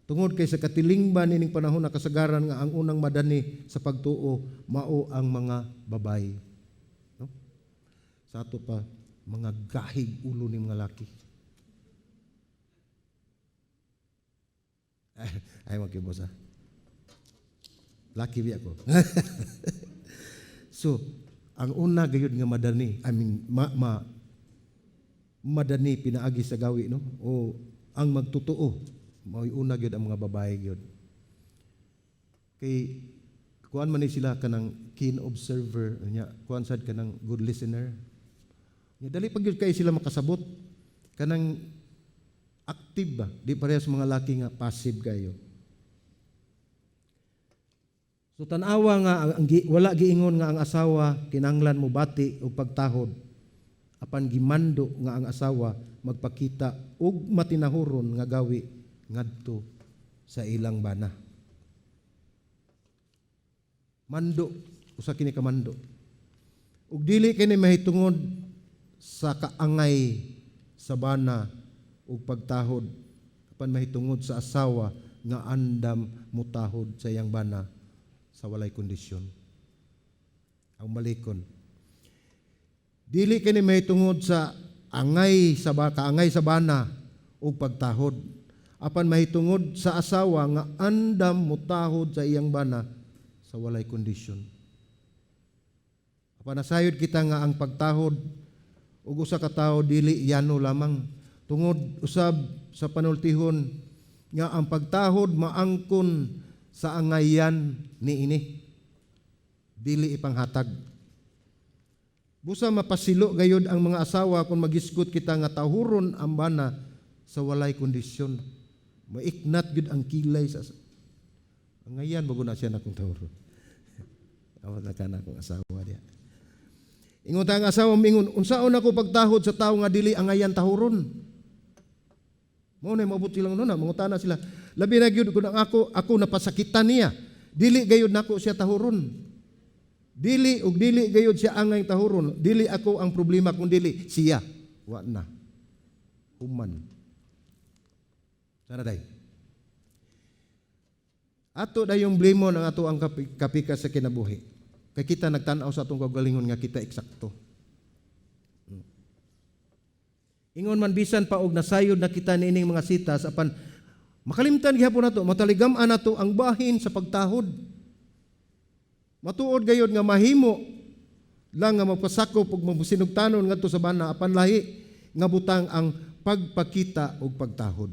Tungod kay sa katilingban nining panahon na kasagaran nga ang unang madani sa pagtuo mao ang mga babay. No? Sa ato pa mga gahig ulo ni mga laki. Ay magkibos ha. Laki biya ko. So, ang una gayud nga madani, I mean, madani pinaagi sa gawi, no? O ang magtotoo, mao'y una gyud ang mga babae gyud. Kay kuan man ni sila kanang keen observer, nya kuan sad kanang good listener. Nya dali pag gyud kay sila makasabot kanang active ba, di parehas mga laki nga passive kayo. So tan-awa nga wala giingon nga ang asawa kinahanglan mo bati og pagtahod, apan gimando nga ang asawa magpakita og matinahuron nga gawi ngadto sa ilang bana. Mando, usa kini ka mando. Ug dili kini mahitungod sa kaangay sa bana ug pagtahod, apan mahitungod sa asawa nga andam mutahod sa iyang bana sa walay kondisyon. Ang malikon. Dili kini mahitungod sa angay sa kaangay sa bana ug pagtahod, apan mahitungod sa asawa nga andam mutahod sa iyang bana sa walay kondisyon. Apan nasayod kita nga ang pagtahod ug usa ka tawo dili yano lamang, tungod usab sa panultihon nga ang pagtahod maangkon sa angayan niini, dili ipanghatag. Busa mapasilo gayud ang mga asawa kung magisgot kita nga tahuron ang bana sa walay kondisyon. Maiknat gyud ang kilay sa angayan, bago na siya nakong tahuron. Awat na ka na akong asawa diya. Ingon ta ang asawa mingon, unsaon ako pagtahod sa tawo nga dili angayan tahuron? Mao na maabot silang nuna, mangutana sila. Labi na gyud kun ang ako napasakitan niya. Dili gayud nako siya tahuron. Dili og dili gayud siya angay tahuron. Dili ako ang problema kung dili siya. Wa na. Human. Sana day. Ato dayong blimon ang ato ang kapika sa kinabuhi. Kay kita nagtan-aw sa atong kaugalingon nga kita eksakto. Ingon man bisan pa og nasayod na kita niining mga sitas, apan makalimtan gihapon nato, mataligam-an nato ang bahin sa pagtahod. Matuod gayod nga mahimo lang nga magpasakop ug magsinugtanon ngadto sa bana, apan lahi nga butang ang pagpakita og pagtahod.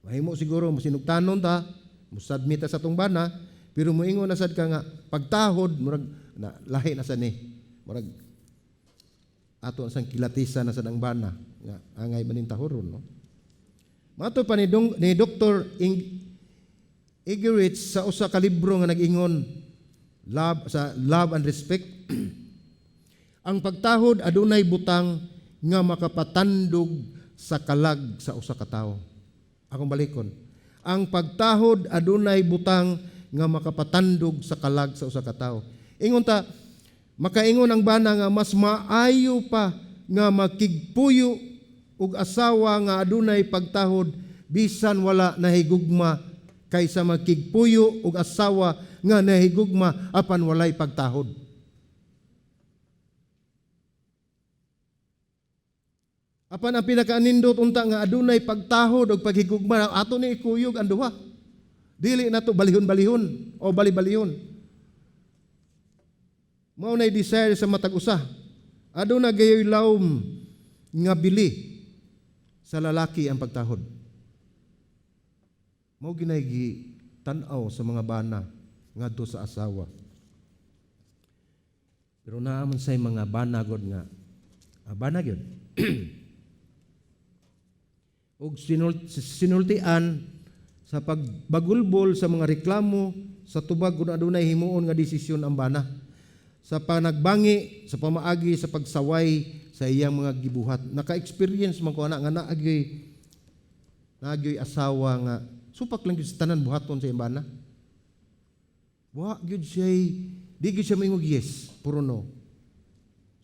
Mahimo siguro mosinugtanon ta, musubmit ta sa atong bana, pero moingon na sad ka nga pagtahod murag na lahi na sa ni. Murag ato sang kilatisan na sa ang bana nga angay manin tahoron, no? Mato pa ni Dr. Eggerichs sa usa ka libro nga nag-ingon love sa love and respect, ang pagtahod adunay butang nga makapatandog sa kalag sa usa ka tawo. Akong balikon. Ang pagtahod adunay butang nga makapatandog sa kalag sa usa ka tawo. Ingon ta, makaingon ang bana nga mas maayo pa nga makigpuyo og asawa nga adunay pagtahod bisan wala nahigugma kaysa makigpuyo og asawa nga nahigugma apan walay pagtahod. Apan ang pinakaanindot unta nga adunay pagtahod og paghigugma, ato ni ikuyog ang duha. Dili nato balihon-balihon o bali-balihon. Mao nay desire sa matag usa. Aduna gayoy lawom nga bili sa lalaki ang pagtahod. Mao ginay tan-aw sa mga bana ngadto sa asawa. Pero naa man say mga bana god nga bana gyud. Og sinultian sa pagbagulbol sa mga reklamo sa tubag kung adunay himuon nga desisyon ang bana, sa panagbangi sa pamaagi sa pagsaway sa iyang mga gibuhat. Naka-experience man ko ana nga naagyoy asawa nga supak lang gyud sa tanan buhaton sa iyang bana. Wa gyud siya, di gyud siya moingog yes, puro no.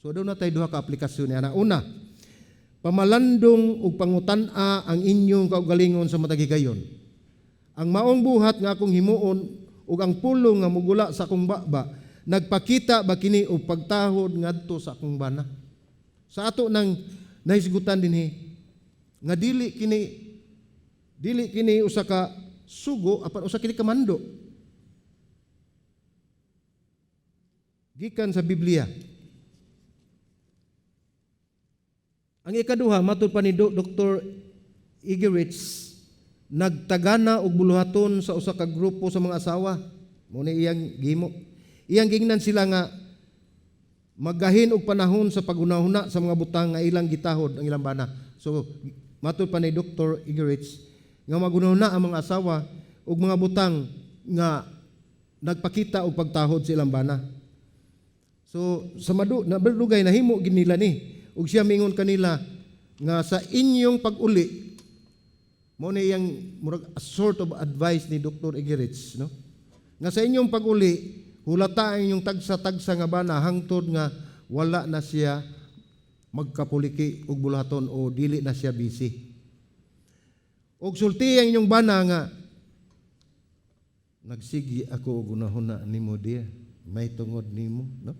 So aduna tay duha ka aplikasyon niya. Una, pamalandong ug pangutan-a ang inyong kaugalingon sa matag higayon. Ang maong buhat nga akong himuon ug ang pulong nga mugula sa akong baba, nagpakita ba kini og pagtahod ngadto sa akong bana? Sa ato nang nahisgutan dinhi nga dili kini usa ka sugo apan usa kini ka mando gikan sa Biblia. Ang ikaduha, matud pa ni Dr. Eggerichs, nagtagana og buluhaton sa usa ka grupo sa mga asawa. Mao ni iyang gihimo. Iyang gingnan sila nga maggahin og panahon sa paghunahuna sa mga butang nga ilang gitahod ang ilang bana. So matud pa ni Dr. Eggerichs nga maghunahuna ang mga asawa og mga butang nga nagpakita og pagtahod sa ilang bana. So sa madugay nahimo gid nila ni. Ug siya mingon kanila nga sa inyong pag-uli, mao ni iyang murag a sort of advice ni Dr. Eggerichs, no? Nga sa inyong pag-uli, hulata ang inyong tagsa-tagsa nga bana hangtod nga wala na siya magkapuliki og buluhaton o dili na siya busy. Og sulti ang inyong bana nga nagsigi ako og hunahuna nimo diya, may tungod nimo, no?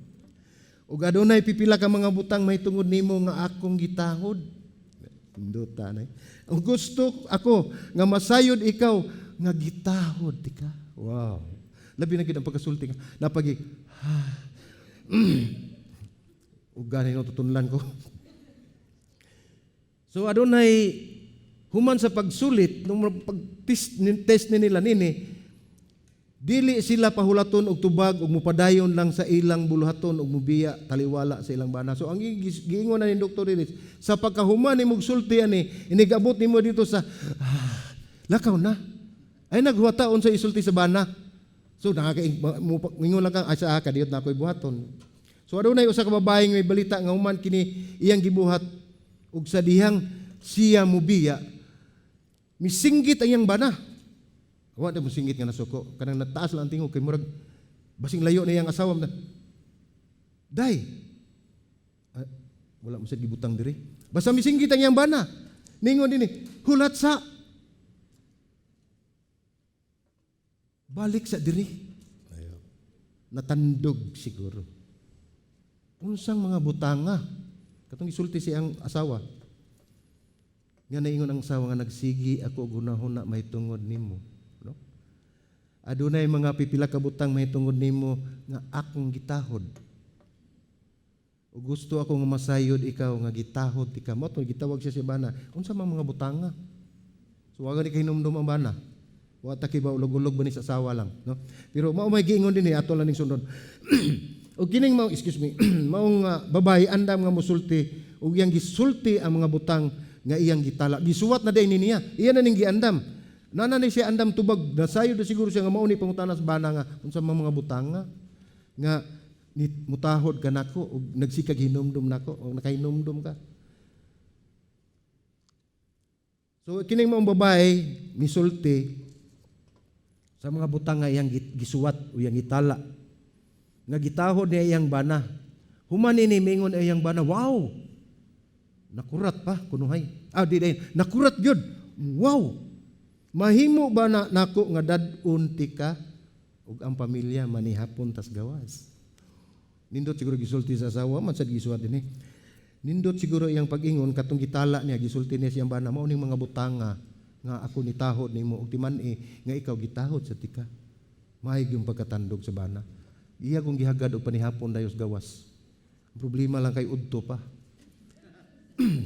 Ug adunay pipila ka mga butang may tungod nimo nga akong gitahod. Induta na. Ang gusto ako nga masayod ikaw nga gitahod ti ka. Wow. Labi na gid ang pagkasulti nga napagi ha. Ug gani no tutunlan ko. So adunay human sa pagsulit nung pag-test test ni nila nini, dili sila pahulaton og tubag og mupadayon lang sa ilang buluhaton og mubiya taliwala sa ilang bana. So ang giingon na ni Dr. Iris, sa pagkahuman ni mugsulti ani, inigabot nimo dito sa lakaw na. Ay naghuwata unsa isulti sa bana. So nakakaingon lang kang ay sa kadiyot na ako'y buhaton. So adunay usa ka babae nga may balita nga human kini iyang gibuhat og sa dihang siya mubiya, misinggit ang iyang bana. Wa na mo singgit nga nasuko. Kanang nataas lang ang tingog kay murag basing layo na iyang asawa. Day. Wala mo sa gibutang diri. Basta misinggit ang iyang bana. Ningon dinhi, hulat sa. Balik sa diri. Ayo. Natandog siguro. Unsang mga butanga. Katong gisulti siyang asawa. Nga naingon ang asawa nga nagsigi ako og hunahuna mahitungod nimo. No? Adunay mga pipila ka butang mahitungod nimo nga akong gitahod. Ug gusto ako nga masayod ikaw nga gitahod ti ka. Mao to gitawag siya si bana. Unsa man mga butanga? So wa gani kahinumdum ang bana. Wa ta kibaw, ulog-ulog ba ni sa asawa lang, no? Pero mao may giingon dinhi, ato lang ning sundon. Ug kining mao, excuse me, maong babae andam nga musulti ug iyang gisulti ang mga butang nga iyang gitala. Gisuwat na diay ni niya. Iya na ning giandam. Nana ni siya andam tubag, nasayod na siguro siya nga mao ni pangutana sa bana nga unsa man mga butang nga ni mutahod ka nako ug nagsikag hinumdum nako o nakahinumdum ka. So kining maong babae misulti sa mga butang nga iyang gisuwat o iyang gitala nga gitahod niya iyang bana. Human ini mingon iyang bana, "Wow! Nakurat pa kunuhay." Ah, di day, nakurat gyud. "Wow! Mahimo ba na nako nga dad-on tika ug ang pamilya manihapon tas gawas?" Nindot siguro gisulti sa asawa man sad gisuwat dinhi. Nindot siguro iyang pag-ingon katong gitala niya, gisulti niya siyang bana, mao ning mga butanga nga ako nitahod nimo ug timan-i nga ikaw gitahod sa tika. Maayog yung pagkatandog sa bana. Iya kong gihagad og panihapon dayos gawas. Ang problema lang kay udto pa.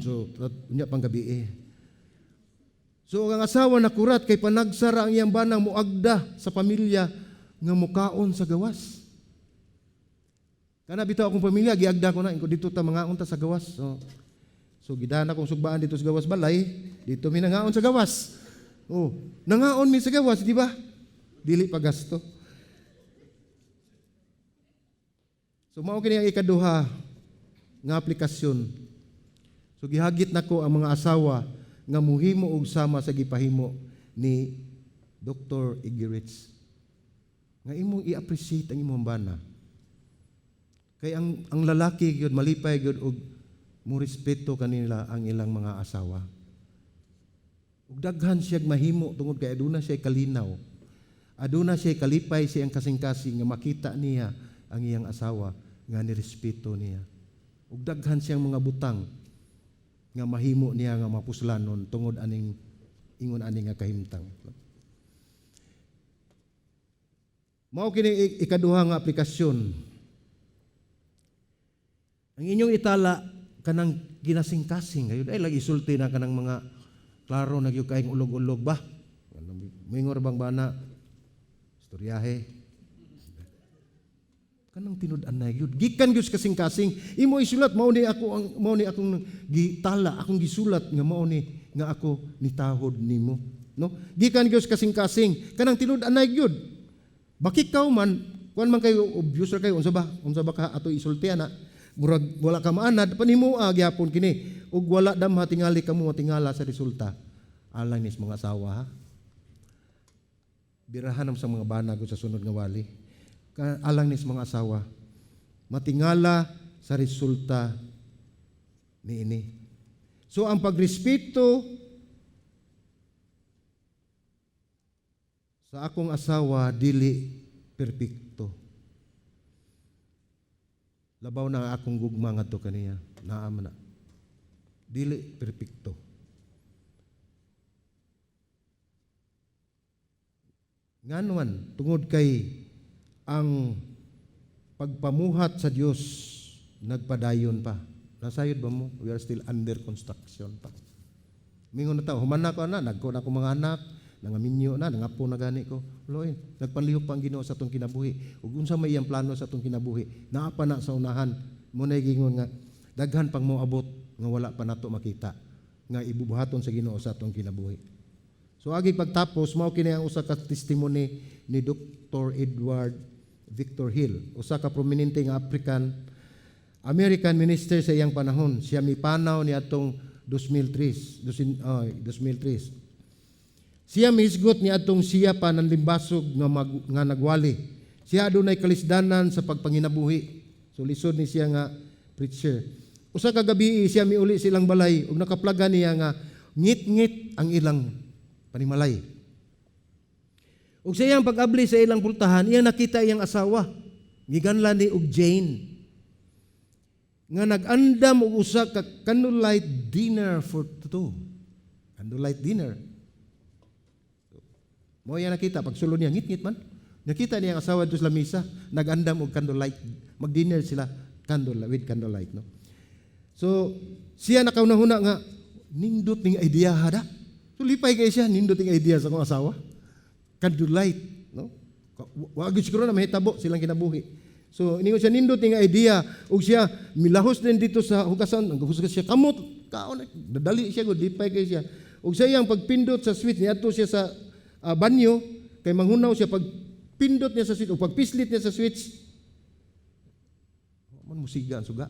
So, unya pang gabi eh. So ang asawa nakurat kay panagsara ang iyang banang muagda sa pamilya nga mukaon sa gawas. Kana bitaw akong pamilya, giagda ko na dito ta mangaon ta sa gawas. So gidana kong sugbaan dito sa gawas balay, dito mi nangaon sa gawas. Oh, nangaon mi sa gawas, di ba? Dili pa gasto. So mao kini ang ikaduha nga aplikasyon. So gihagit nako ang mga asawa nga muhimo og sama sa gipahimo ni Dr. Igirich. Nga imong i-appreciate ang imong bana. Kay ang lalaki gyud malipay gyud og mo respeto kanila ang ilang mga asawa. Ug daghan siya mahimo tungod kay aduna siya kalinaw. Aduna siya kalipay siyang kasing-kasing nga makita niya ang iyang asawa nga nirespeto niya. Ug daghan siyang mga butang nga mahimo niya nga mapuslanon tungod aning ingon ani nga kahimtang. Mao kini ikaduha nga aplikasyon. Ang inyong itala kanang ginasingkasing kayo ay lagi isulti na kanang mga klaro na gyud kaayong ulog-ulog ba. Mingor bang bana istoryahe. Kanang tinud-an na gyud. Gikan gyud sa kasing-kasing imo isulat, mao ni ako ang mao ni akong gitala, akong gisulat nga mao ni nga ako nitahod nimo, no? Gikan gyud sa kasing-kasing kanang tinud-an na gyud. Bakikaw man, kuan man kayo obvious ra kayo unsa ba? Unsa ba ka ato isulti ana? Murag wala ka maanad panimoa gyapon kini ug wala damha tingali kamo tingala sa resulta. Alang nis mga asawa ha. Birahan sa mga banag sa sunod nga wali. Alang nis mga asawa, matingala sa resulta niini. So ang pagrespeto sa akong asawa dili perpekto. Labaw na ang akong gugma ngadto kaniya, naa man na. Dili perpekto. Nganuan tungod kay ang pagpamuhat sa Dios nagpadayon pa. Nasayod ba mo? We are still under construction pa. Mingon na tao, human na ko ana, nagko na ko mga anak, nangaminyo na, nangapo na gani ko. Loy, nagpanlihok pa ang Ginoo sa atong kinabuhi. Ug unsa may iyang plano sa atong kinabuhi, naa pa na sa unahan. Mo na gingon nga daghan pang moabot nga wala pa nato makita nga ibubuhaton sa Ginoo sa atong kinabuhi. So agi pagtapos, mao kini ang usa ka testimony ni Dr. Edward Victor Hill, usa ka prominente nga African American minister sa iyang panahon. Siya mipanaw ni atong 2003, 2003. Siya mihisgot ni atong siya pa nanlimbasog nga nagwali. Siya adunay kalisdanan sa pagpanginabuhi. So lisod ni siya nga preacher. Usa ka gabi siya miuli silang balay ug nakaplaga niya nga ngit-ngit ang ilang panimalay. Ug sa iyang pag-abli sa ilang pultahan, iyang nakita iyang asawa, giganlan ni og Jane, nga nag-andam og usa ka candlelight dinner for two. Candlelight dinner. Mo iya nakita pagsulod niya ngit-ngit man. Nakita niya ang asawa dito sa lamisa, nag-andam og candlelight, mag-dinner sila candle with candlelight, no. So siya nakaunahuna nga nindot ning idea hada. So lipay kay siya, nindot yung idea sa akong asawa. Candlelight, no? Wa gyud siguro na mahitabo silang kinabuhi. So iningon siya, nindot yung idea ug siya milahos din dito sa hugasan, ang hugas siya kamot, kaon dadali siya gud, lipay kay siya. Ug sa iyang pagpindot sa switch, niadto siya sa banyo kay manghunaw siya. Pagpindot niya sa switch o pagpislit niya sa switch, man musiga ang suga.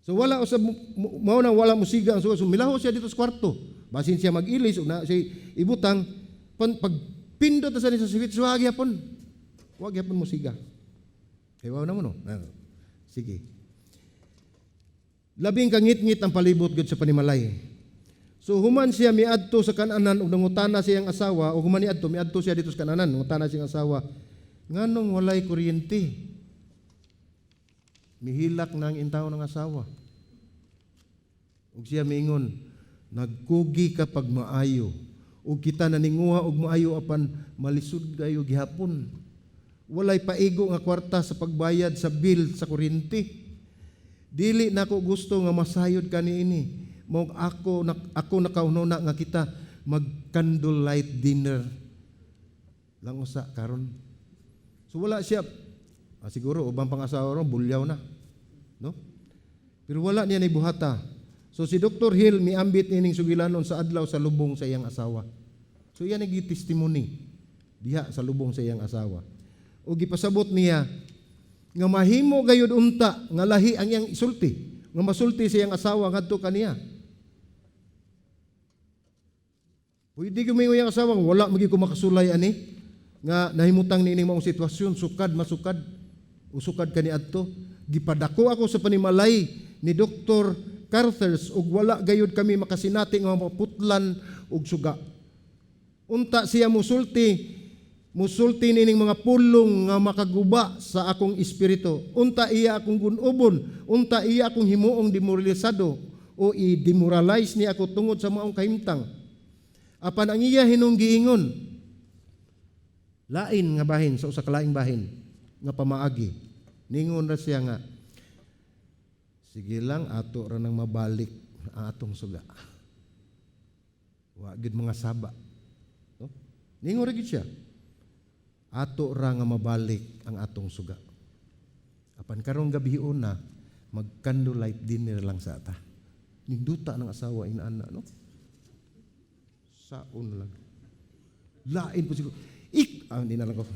So wala usab mao na wala musiga ang suga. So milahos siya dito sa kwarto. Basin siya mag-ilis ug na siya ibutang pan, pag pindot na sa niya sa switch, wa gyapon. Wa gyapon musiga. Kay wa na mo, no. Ah, sige. Labing kangit-ngit ang palibot gud sa panimalay. So human siya miadto sa kananan ug nangutana siyang asawa, ug human niadto, miadto siya dito sa kananan, nangutana siyang asawa, "Nganong walay kuryente?" Mihilak na ang intaw ng asawa. Ug siya miingon, "Nagkugi ka pag maayo. Ug kita naninguha og maayo apan malisod kayo gihapon. Walay paigo nga kwarta sa pagbayad sa bill sa kuryente. Dili nako gusto nga masayod ka niini. Mao ako na, ako nakaununa nga kita mag candlelight dinner lang usa karon." So wala siya, siguro ubang pangasawa ron bulyaw na. No? Pero wala niya buhata. So si Dr. Hill miambit nining sugilanon sa adlaw sa lubong sa iyang asawa. So iya nagi testimony diha sa lubong sa iyang asawa. O gipasabot niya nga mahimo gayud unta nga lahi ang iyang isulti, nga masulti sa iyang asawa ngadto kaniya. Pwede gumingo iyang asawa, "Wala magi ko makasulay ani nga nahimutang niining maong sitwasyon, sukad masukad usukad kani adto. Gipadako ako sa panimalay ni Dr. Carthers ug wala gayud kami makasinati nga maputlan og suga. Unta siya musulti musulti nining mga pulong nga makaguba sa akong espiritu. Unta iya akong gunubon, unta iya akong himuong demoralisado o i-demoralize niya ako tungod sa maong kahimtang. Apan ang iya hinung giingon, lain nga bahin sa usa ka laing bahin nga pamaagi. Ningon ra siya nga, 'Sige lang, ato ra nang mabalik ang atong suga. Wa gid mga saba.'" No? Ningon ra gid siya. "Ato ra nga mabalik ang atong suga. Apan karong gabi una, mag candlelight dinner lang sa ta." Ninduta ng asawa inaana, no? Saon lang. Lain po siguro. Ik! Ah, hindi na lang ko.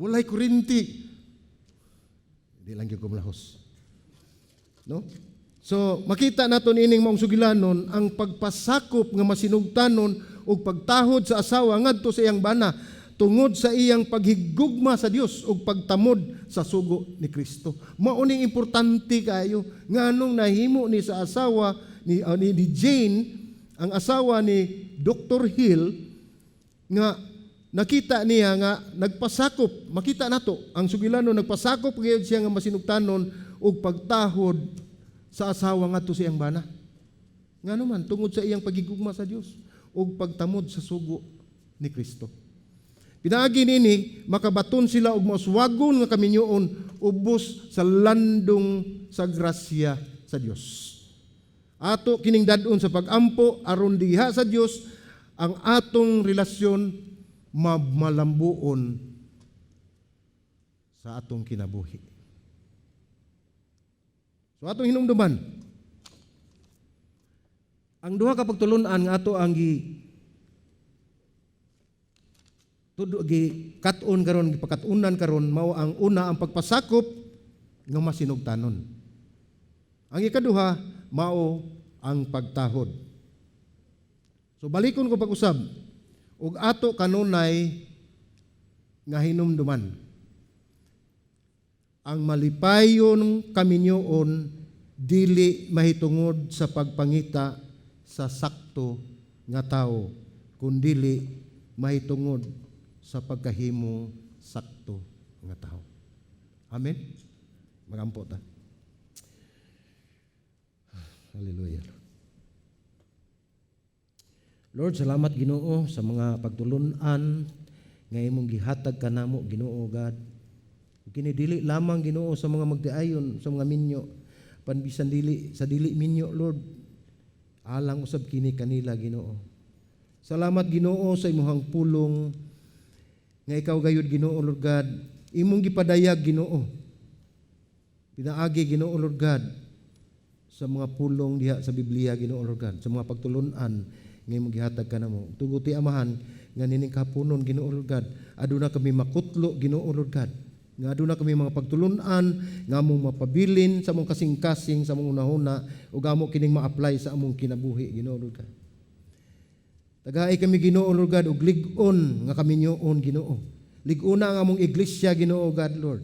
Walay kurinti. Hindi lang gyud ko malahos. No? So, makita nato ining maong sugilanon ang pagpasakop nga masinugtanon ug pagtahod sa asawa ngadto sa iyang bana tungod sa iyang paghigugma sa Dios ug pagtamod sa sugo ni Kristo. Mao ning importante kayo nganong nahimo ni sa asawa ni Jane, ang asawa ni Dr. Hill, nga nakita niya nga nagpasakop. Makita nato ang sugilanon, nagpasakop gyud siya nga masinugtanon ug pagtahod sa asawa ngadto sa iyang bana. Ngano man? Tungod sa iyang pagigugma sa Dios ug pagtamod sa sugo ni Kristo. Pinaagi niini makabaton sila og mauswagon nga kaminyoon ubos sa landong sa grasya sa Dios. Ato kining dad-on sa pag-ampo aron diha sa Dios ang atong relasyon malambuon sa atong kinabuhi. So atong hinumduman ang duha ka pagtulun-an nga ato ang gi tudo, gi kat-on karon, gipakatunan karon, mao ang una, ang pagpasakop nga masinugtanon. Ang ikaduha mao ang pagtahod. So balikon ko pag-usab ug ato kanunay nga hinumduman ang malipayon kaminyoon dili mahitungod sa pagpangita sa sakto nga tawo, kundili mahitungod sa pagkahimo sakto nga tawo. Amen. Magampo ta. Hallelujah. Lord, salamat, Ginoo, sa mga pagtulunan nga imong gihatag kanamo, Ginoo God. Kini dili lamang, Ginoo, sa mga magtiayon, sa mga minyo, pan bisan dili sa dili minyo, Lord. Alang usab kini kanila, Ginoo. Salamat, Ginoo, sa imong pulong nga ikaw gayud, Ginoo Lord God, imong gipadayag, Ginoo. Pinaagi, Ginoo Lord God, sa mga pulong diha sa Biblia, Ginoo Lord God, sa mga pagtulunan nga imong gihatag kanamo. Tuguti, Amahan, nga nining kahaponon, Ginoo Lord God, aduna kami makutlo, Ginoo Lord God. Nga aduna kami mga pagtulunan nga among mapabilin sa among kasing-kasing, sa among hunahuna, ug amo kining ma-apply sa among kinabuhi, Ginoo Lord God. Tagai kami, Ginoo Lord God, ug lig-on nga kami nyoon, Ginoo. Lig-ona ang among iglesia, Ginoo God Lord.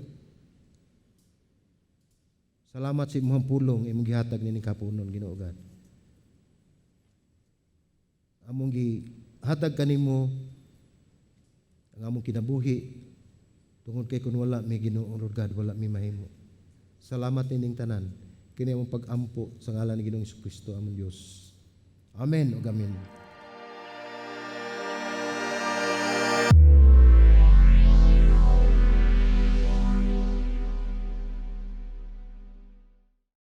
Salamat sa imong pulong imong gihatag nining kahaponon, Ginoo God. Among gihatag kanimo ang among kinabuhi tungod kay kun wala mi, Ginoo Lord God, wala mi mahimo. Salamat nining tanan. Kini among pag-ampo sa ngalan ni Ginoong Kristo, among Dios. Amen ug amen.